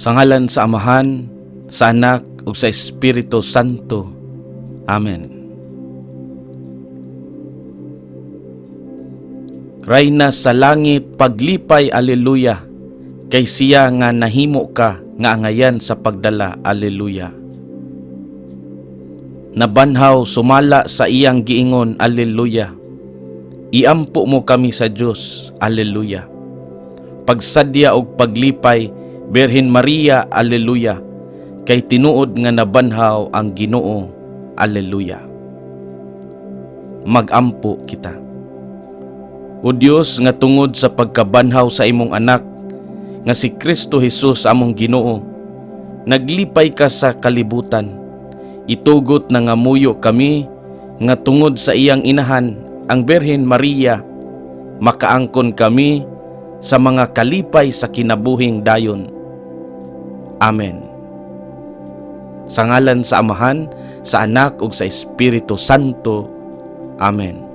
Sa ngalan sa Amahan, sa Anak ug sa Espiritu Santo. Amen. Rayna sa langit, paglipay, Alleluia, kay siya nga nahimo ka nga angayan sa pagdala, Alleluia. Nabanhaw sumala sa iyang giingon, Alleluia. Iampo mo kami sa Dios, Alleluia. Pagsadya og paglipay, Birhen Maria, Alleluia, kay tinuod nga nabanhaw ang Ginoo, Alleluia. Magampo kita. O Dios, nga tungod sa pagkabanhaw sa imong anak nga si Kristo Jesus among Ginoo, naglipay ka sa kalibutan. Itugot na ngamuyo kami nga tungod sa iyang inahan ang Birhen Maria, makaangkon kami sa mga kalipay sa kinabuhing dayon. Amen. Sa ngalan sa Amahan, sa Anak ug sa Espiritu Santo. Amen.